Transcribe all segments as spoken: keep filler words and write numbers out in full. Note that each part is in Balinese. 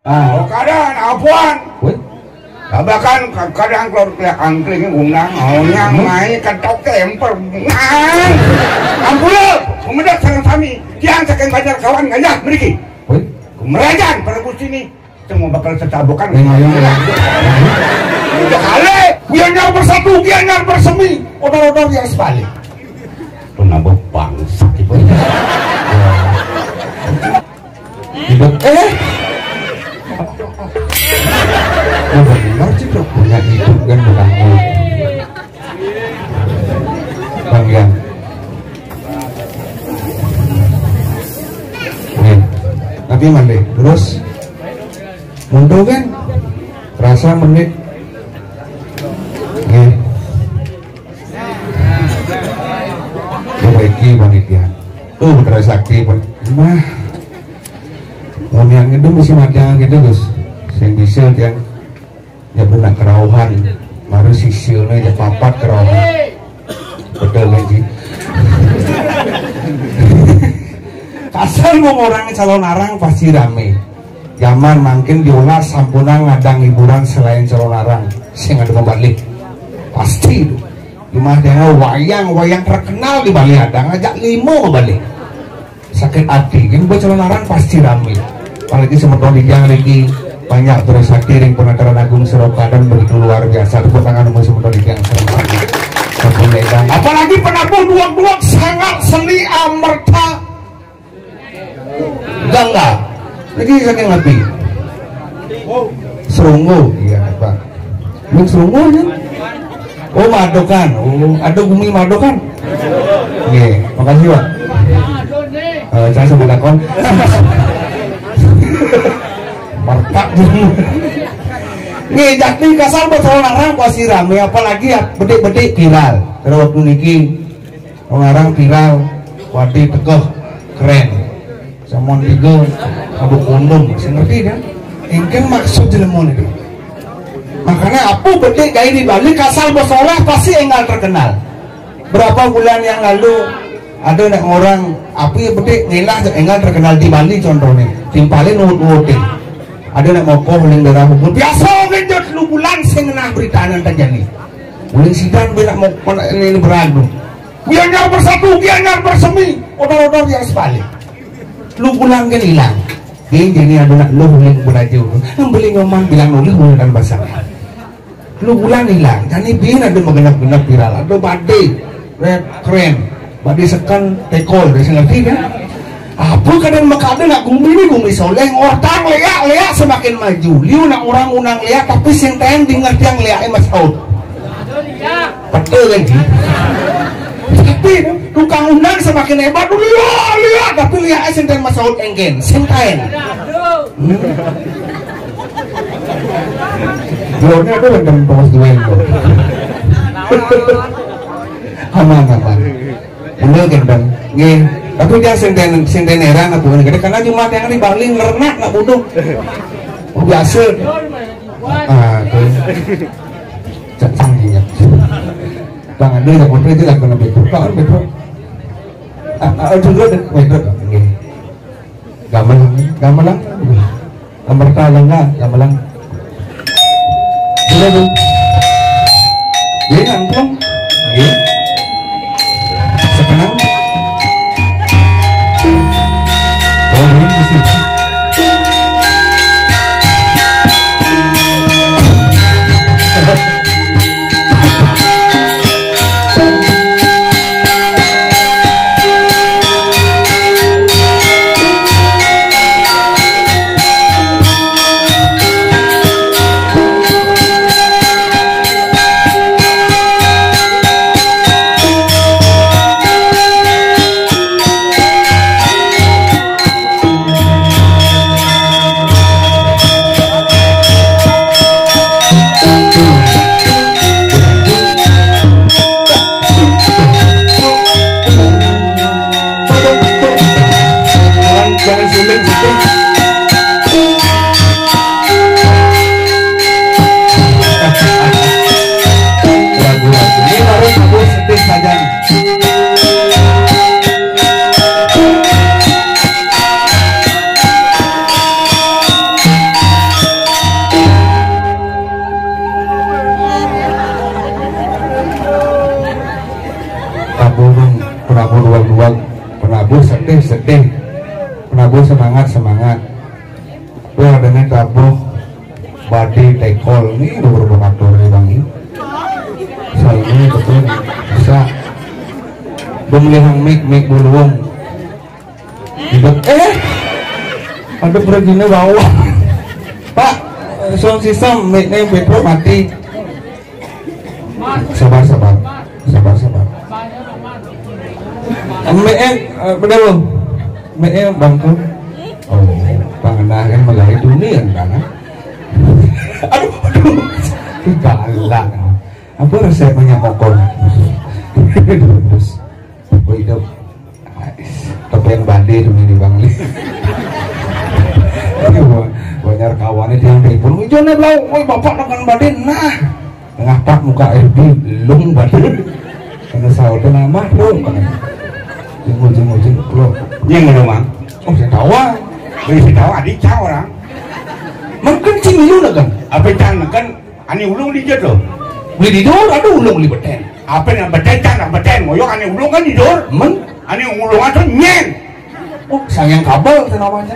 Ah. Oh, kadang apuan. Weh? Kabakan ka-, kadang keluar ke angkling undang, maunya mai ketok tempel. Nah. Ampun, pemedak sareng sami. Tiang saking Banjar Kawan Gajah mriki. Weh? Kemerajan para gusti ini. Cuma bakal setabukan. Yang ayam ya. Udah kali, Gianyar bersatu, Gianyar bersemi. Odor-odor yang sebalik. Tuh nambah bangsa gitu. Hidup, eh. Oh, benar sih, Bro. Punya hidup kan, bukan mau. Bang Yan. Nih, tapi mandi. Terus mundur kan? Rasa menit. Nih. Perbaiki panitia. Tuh, Putra Sakti, Pak. Nah. Ngomongnya itu mesti macam gitu, Gus. Sing bisa, yang ya benar kerauhan. Baru sisinya aja papat kerauhan. Betul kan, Ji? Kasar mau orang calon arang pasti rame. Zaman mangkin diolah sampunang ngadang hiburan selain calon arang. Sing ada pembalik. Pasti itu. Cuma ada wayang, wayang terkenal di Bali ada. Ngajak limo ke Bali. Sakit hati. Ini buat calon arang pasti rame. Apalagi semeton di Jang lagi banyak terus hati ring penataran agung Seroka dan begitu luar biasa. Tepuk tangan untuk semeton di Jang. Apalagi penabuh duak-duak sangat seni amerta. Gangga. Lagi saking nabi. Serunggu, iya, Pak. Lu serunggu, ya? Oh, Madokan. Oh, ada bumi Madokan. Iya, makasih, Pak. Eh, saya sebut akun. Martak. Nih, jadi kasar buat orang-orang pasti rame, apalagi ya bedik-bedik viral. Terus waktu niki orang-orang viral, wadi tegeh, keren. Samon tiga, abu kondom, saya ngerti kan? Engken maksud jelemon itu. Makanya apa bedik gaya di Bali kasar bersolah pasti enggal terkenal. Berapa bulan yang lalu ada nak orang apa ya bedik ngelah enggal terkenal di Bali contohnya. Timpalin nuhut-nuhutin. Ada nak mokoh ning daerah umur. Biasa genjot lu bulan sing ngenah berita nan terjadi. Ulin sidang bila mau ini beradu. Gianyar bersatu, Gianyar bersemi. Odor-odor yang sebalik. Lu pulang kan hilang. Dia jadi ada nak lu yang beraju. Yang beli ngomong bilang lu lu dan basah. Lu pulang hilang. Jadi bin ada menggenap-genap viral. Ada badai. Red, keren. Badai sekan, tekol. Dia ngerti kan? Apa kadang makada nak gumi ni gumi soleh. Orang leak-leak semakin maju. Liu nak orang unang leak. Tapi sing taen dengar tiang leak eh Mas Aud. Betul kan, Ji? Tapi tukang undang semakin hebat dulu, ya, lihat, tapi lihat aja senten Mas Saud enggen, senten. Hmm. Jawabnya ada kan teman Thomas Duen tuh. Aman, aman. Bener kan, Bang? Nggih. Tapi dia senten, senten heran aku kan. Karena cuma yang di Bali ngernak nak bodoh. Oh, biasa. Ah, tuh. Cak sang ingat. Bang Andre, yang kontrak itu lagu nabi. Kau kan betul. Ah, ah, itu dulu deh. Wait, dulu. Oke. Gamelan, gamelan. Amerta lengga, gamelan. Sudah tuh. Oke, angklung. Oke. Sekenang. Oh, ini di sini. Semangat, semangat. Wah, dengan tabuh badi tekol nih, udah berbakat dari Bang ini. Soalnya betul bisa. Beli hang mic, mic dulu. Hidup. Eh, ada perginya bawah. Pak, sound system, mic-nya Petro mati. Sabar, sabar. Sabar, sabar. Mbak, eh, eh, bener loh. Mbak, eh, bangku. Oh, pangenah kan melalui dunia kan. Aduh, aduh. Ih, galak. Apa resepnya kokon? Terus, apa itu? Tepen badé tuh di Bangli. Banyak kawannya dia yang telepon. Ijo nih belau, woi bapak makan badé nah. Tengah pak muka F B lung badé. Karena sahur tuh nama tuh. Jenguk jenguk jenguk lo. Yang mana mang? Oh saya tawa. Beri saya tawa adik cah orang. Mungkin cing lu kan? Apa cang kan? Ani ulung di jero. Beli di dor, ada ulung di beten. Apa yang beten cang beten? Moyok ani ulung kan di dor. Men? Ani ulung atau nyen? Oh, sayang kabel tanamannya.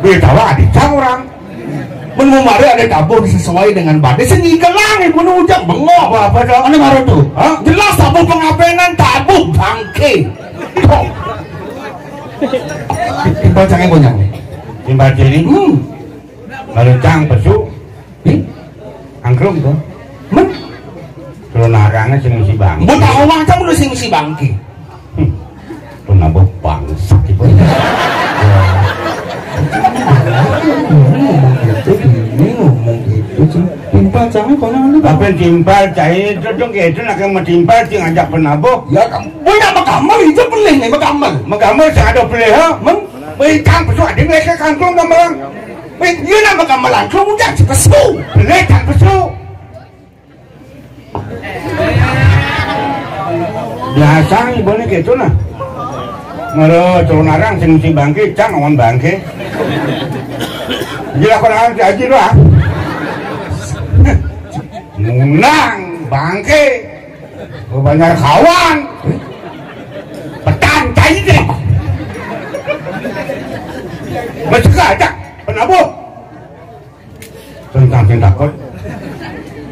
Beli tawa adik cang orang. Men mau mari ada tabur sesuai dengan badai seni gelang ibu nu ujang bengok apa apa dah. Mana marah tuh? Hah? Jelas tabuh pengapenan tabuh bangke. Tuh. Timbal cangnya gonyang nih. Timbal cili. Hmm. Lalu cang pesu. Ih, angklung tuh. Men? Kalau narangnya sing mesti bang. Mbok tak ngomong kamu lu sing mesti bangki. Hmm. Tuh nambah bangsa gitu. Ngomong gitu, gini ngomong gitu sih. Timpal cangnya konyang lu. Apa timpal cai itu dong kayak itu nak yang mau timpal sih ngajak penabuh. Ya kamu, boy nak makamel itu pelih nih makamel. Makamel sih ada pelih ha? Men? Boy cang pesu ada mereka kangkung gamelan. Wih, iya nama gamelan, kamu jangan cepesu. Beli jangan pesu. Biasa ibu ini gitu nah. Ngero turun arang sing si bangke, cang awan bangke. Gila kau orang si Aji doang. Munang bangke. Banyak kawan. Petan cai deh. Masuk aja penabuh. Tentang tindakan.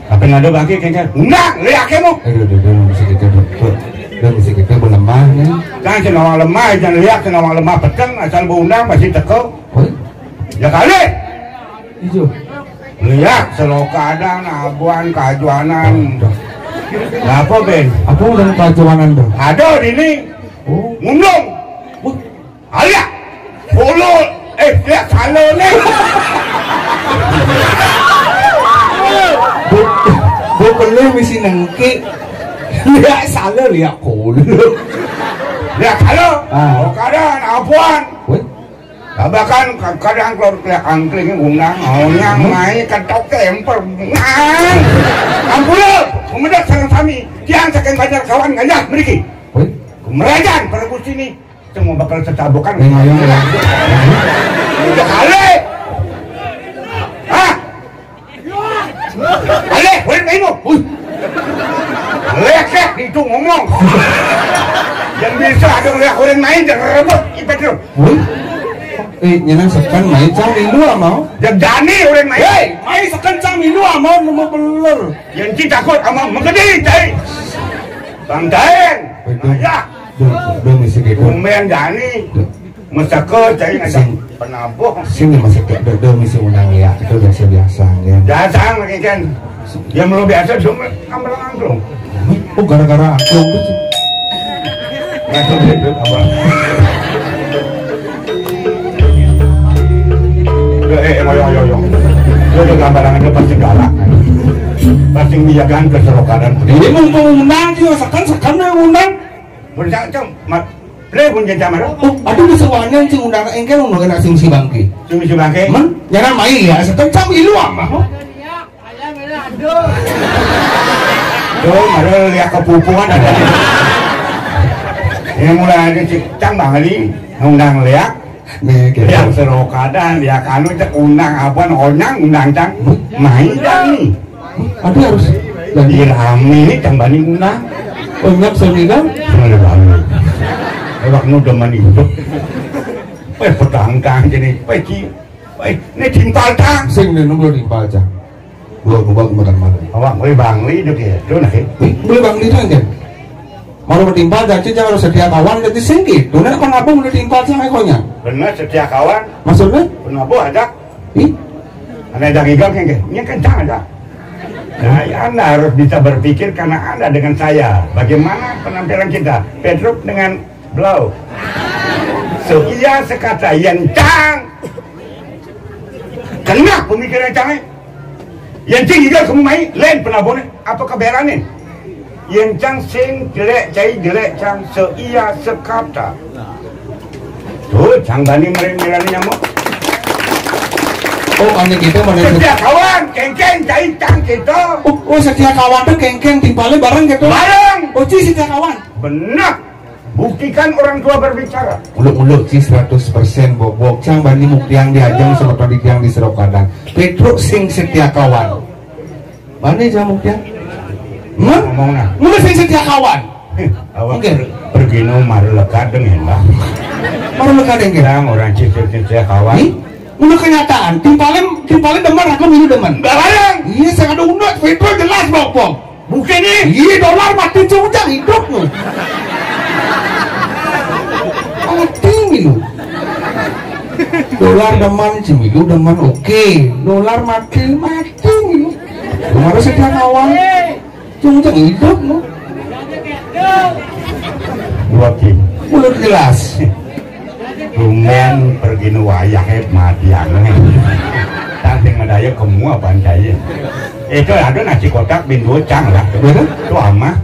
Apa nado bangke kengkel? Undang, lihat kamu. Aduh, aduh, aduh, mesti kita betul. Dan mesti kita berlemah nih. Kan senawang lemah, jangan lihat senawang lemah peteng asal berundang masih teko. Oh, ya kali. Ijo. Lihat selokadan, abuan, kajuanan. Apa ben? Apa udah kajuanan tuh? Ada di ini. Oh. Ngundung. Alia, polo, eh, lihat salah nih. Bu, bu perlu misi nengki. Lihat salah, lihat kolo. Lihat salah. Ah. Oh, kadang apuan. Weh. Bahkan kadang kalau lihat angkling undang, oh yang main ketok temper. Nang. Ampun, pemedak sareng sami. Tiang saking banyak kawan ngajak meriki. Weh. Kemerajan pada sini. Cuma bakal tetabukan. Yang ngayang ya. Udah kali. Hah? Kali, boleh main lo. Hui. Lekek itu ngomong. Yang bisa ada lihat orang main jangan rebut ipat lo. Hui. Eh, nyenang sekan main cang milu mau. Yang Dani orang main. Hei, main sekan cang milu mau nemu beler. Yang kita takut sama menggede cai. Bang Daeng. Betul. Nah, ya. Duh, duh, misi gitu. Tumben jani. Duh. Meseke cai ngajak sing penabuh. Sini meseke, duh, duh, misi undang ya. Itu biasa-biasa ya. Datang lagi kan. Dia belum biasa cuma kamar angklung. Oh, gara-gara angklung tuh. Langsung hidup apa? Eh, eh, ayo, ayo, ayo. Dia udah gambaran aja pasti galak. Pasti menjagaan keserokanan. Ini mumpung undang juga sekan sekan yang undang. Bercak cem, mat, le pun jajah mara. Oh, aduh bisa wanang sing undang engkel undang kena sing si bangke. Sing si bangke. Men, nyana main ya, sekencang ilu ama. Tuh, mara lihat kepupuhan ada. Ini mulai ada cik cang bang ni, undang lihat. Nih, gitu. Lihat serokadan, lihat anu cek undang apa onyang undang cang. Main cang ni. Tapi harus jadi rame ini tambah nih nah. Banyak seminar. Seminar rame. Ewak nu demen hidup. Wéh, petang-tang jani. Wéh, ci. Wéh, né timpal tang. Sing né nunggu timpal cang. Gua gua gua makan malam. Awak gue bangli itu kayak itu nah. Ih, boleh bangli kan kan? Mau timpal jadi jangan harus setia kawan jadi sing gitu. Nah, kan apa mau timpal sama ekonya? Bener, setia kawan. Maksudnya? Kenapa ada? Ih, ada yang higang kan? Ini kencang ada. Nah, ya, Anda harus bisa berpikir karena Anda dengan saya. Bagaimana penampilan kita? Petruk dengan Blau. Seuia sekata yén cang. Kena pemikiran cang, eh. Yén cing higa kamu mai, lain penaboné. Apa keberané? Yén cang sing jelék cai jelék cang seuia sekata. Tuh, cang bani meren-meren nyamuk. Oh, ane kita mana? Setia kawan, kéngkén cai cang kita. Oh, oh, setia kawan tuh kéngkén timpalé bareng gitu. Bareng. Oh, ci setia kawan. Benar. Buktikan orang tua berbicara. Muluk-muluk ci seratus persen bobok. Cang bani muktiang di ajeng sama tadi tiang di Serokadan. Petruk sing setia kawan. Bani cang muktiang. Hah? Ngomong nah. Muluk sing setia kawan. Awak Oke. Per-, pergi no maru lekat dengan lah. Maru lekat dengan. Orang ci setia kawan. Ih, muluk kenyataan. Timpalem, timpalem demen, aku milu demen. Barang. Iya, sangat unut. Petruk jelas bobok. Bukan nih. Iya, dolar mati cujang hidup lu. Mati lu. Dolar demen, cemilu demen, oke. Dolar mati, mati lu. Harus setia kawan. Cujang hidup lu. Dua kim. Mulut jelas. Tumben pergi nu wayahé mati anu. Tang sing madaya kemu apaan cai. Itu ada nasi kotak bin duo cang lah. Betul? Tuh amah.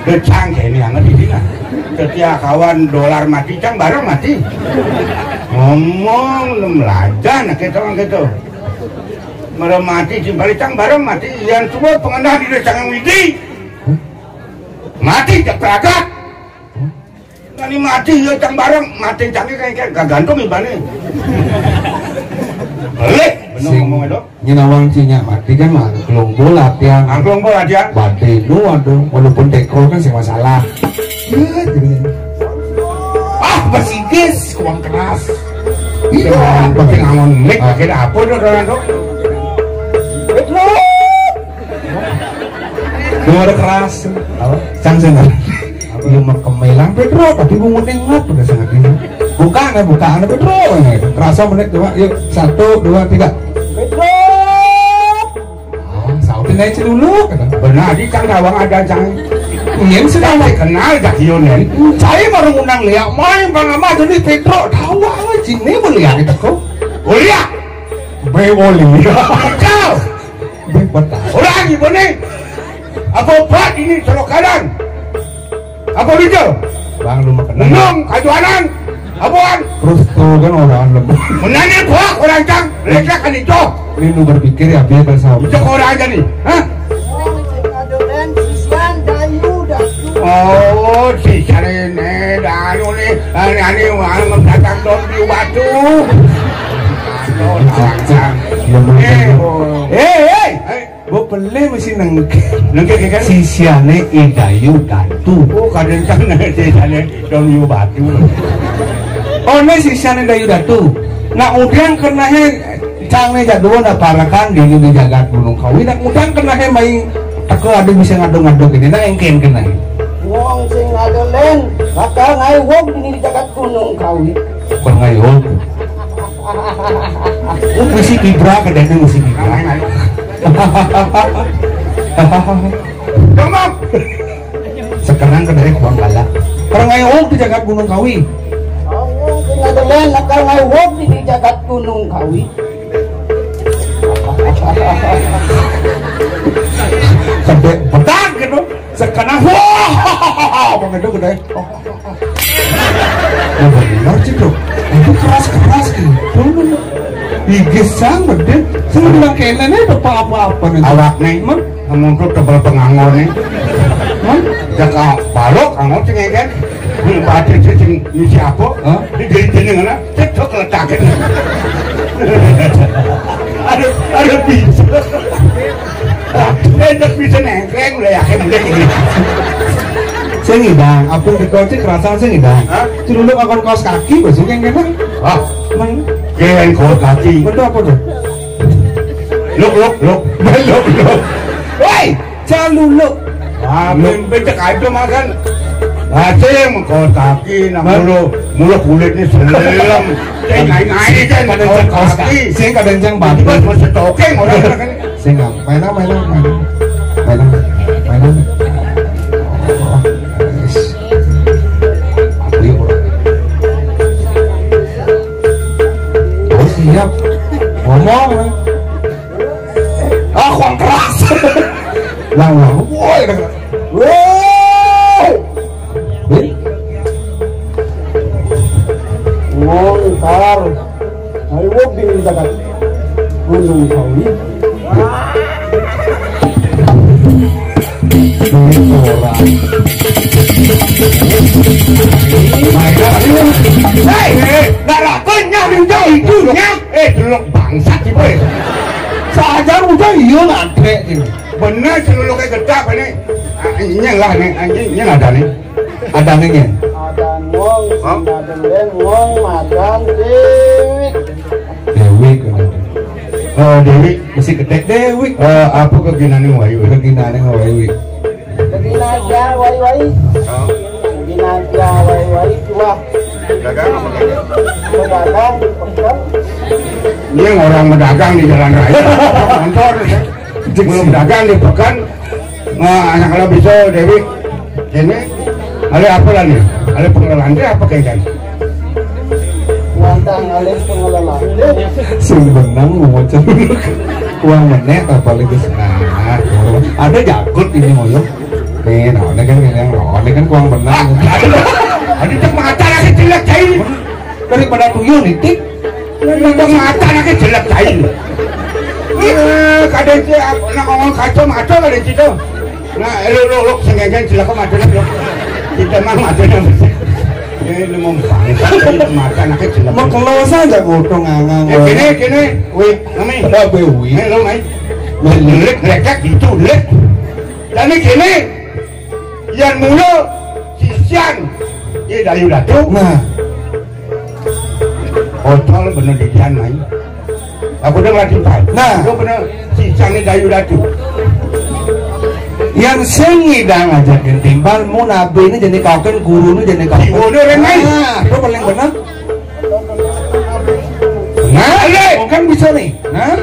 Tuh cang kayak ini anget di sini. Setia kawan dolar mati cang bareng mati. Ngomong lu melajan gitu gitu. Bareng mati timpal cang bareng mati. Yang semua pengenah di desa Widi. Mati cak peragat. Nani mati ya cang bareng, mati cangnya kayak kayak gagantung ibané. Balik, bener Sing ngomong itu. Nyinawang cinya mati kan mah, kelombo latihan. Angklung bola dia. Badé lu aduh, walaupun tekol kan sih masalah. Iya, jadi. Ah, besigis, kurang keras. Iya, pakai ngangon mic, pakai apa tuh orang tuh? Lu ada keras. Apa? Cang sih. Iya mah kemelang Pedro, tapi bungut ingat udah sangat ini. Bukan ya, bukan ada Pedro ini. Kerasa menit coba, yuk satu, dua, tiga. Pedro. Ah, sautin aja dulu. Kata. Benar, di Cang Dawang ada Cang. Ini sudah kenal Cak Yonen. Saya baru undang lihat main Bang Ahmad ini Pedro tawa aja ini melihat itu kok. Oh iya. Bewoli. Kau. Orang ibu ni. Apa obat ini serokadan? Apa hijau? Bang lu makan. Minum kajuanan. Apaan? Terus tuh kan orang lembut. Menanya buah orang cang. Lekat kan itu. Ini lu berpikir ya biar bahasa. Itu orang aja nih. Hah? Oh, si Adolen, si Sian, Dayu, Dayu. Oh, si Sarene, Dayu nih. Ani ani wah datang dong di batu. Aduh, orang cang. Eh, oh. Eh, eh. Eh. Gua pelé mesti nengke. Nengke ke kan? Sisiane Idayu Datu. Oh, kadén kan sisiane Don Yu Batu. Oh, ini sisiane Dayu Datu. Nah, udiang kenahe cangne jadua na parakan di, di jagat Gunung Kawi. Nah, udiang kenahe main teka ada bisa ngaduk-ngaduk ini. Nah, engken kenahe. Wong sing ada len, bakal ngai wong di jagat Gunung Kawi. Bukan ngai wong. Musik vibra, kadang musik vibra. Gampang. Sekarang ke dari Kuang Bala. Orang ngai wong di jagat Gunung Kawi. Orang ngai wong di jagat Gunung Kawi. Sampai petang gitu. Sekarang wah, begitu gede. Oh bener sih tuh. Itu keras-keras gitu. Ih, gesang gede. Saya bilang kayaknya ini apa-apa nih. Awak nih, man, ngomong tuh tebal penganggur nih. Man, jaga balok, anggur sih kan. Ini batin sih sing ngisi apa? Hah? Di gini mana? Cek tuh keletakin. Aduh, aduh bisa. Enak bisa nengkreng udah yakin udah gini. Sing ngidang, apa dikocek kerasa sing ngidang. Hah? Celuluk akan kaos kaki, besok yang kena. Ah, Mang, keren kaos kaki. Betul apa tuh? Luk, luk, luk. Luk, luk. Woi, celuluk. Ah, ben-, becek aja makan. Asing kaos kaki, nak mulu, mulu kulitnya selem. Sing naik-naik kan, kadang kaos kaki. Sing kadang jang bagus. Bos, masih toke, orang kan. Sing nggak, main apa, main apa, main apa? Main apa, main apa? Oh, yes. Aku yuk, orang. Oh, siap. Ngomong, eh. Ah, kurang keras. Lang, lang. Woi, woi. Woi. Woi, ntar. Ayo, woi, di jagat Gunung Kawi. Ini orang. Hei, hei, nggak lakunya, minta itunya. Eh, delok bangsat iki kowe. Saja udah iya ngadrek iki. Bener celuluke gedak ini. Ah, ini lah nih, anjing ini ada nih. Ada nih ya. Ada ngong, hah? Ada dendeng, ngong, madan, dewi. Dewi, kenapa? Oh, Dewi, mesti gedek Dewi. Eh, apa keginane wae, wae? Keginane wae, wae. Jadi naja, wai wai. Jadi naja, wai wai, cuma dagang apa kagak? Pedagang di peken. Ini orang medagang di jalan raya. Motor ya. Belum dagang di peken. Nah, anak kalau bisa Dewi. Ini ada apa lah nih? Ada pengenalan dia apa kayak kan? Wantah ngalih pengelolaan. Sing benang mau ceruluk. Uang menek apa lagi? Nah, ada jagut ini ngoyo. Nih, nah, ini kan yang nah, ini kan uang benang. Ada cek mata lagi jelek cai. Daripada tuyul nitik. Ini mata lagi jelek cai. Eh, kadang dia nak ngomong kacau mata kadang situ. Nah, lu lu lu senggengan cilaka matane, lu. Kita mah matane. Eh, lu mau bangsa, lu mata anaknya cilaka. Mau kelos aja gotong ngangang. Eh, kene, kene. Wih, nami. Ada gue wih. Eh, lu mai. Ngelik, ngelik, gitu, ngelik. Dan ini kene, yang mulu, sisian. Ini Dayu Datu. Nah. Ocol bener didian, mai. Aku udah ngelatih, Pak. Nah. Aku bener, sisian ini Dayu Datu. Yang sing ngidang aja timbal, mun abe ini jadi kauken, guru ini jadi kauken. Guru ini, mai. Nah, itu paling bener. Nah, Le. Kan bisa nih. Nah.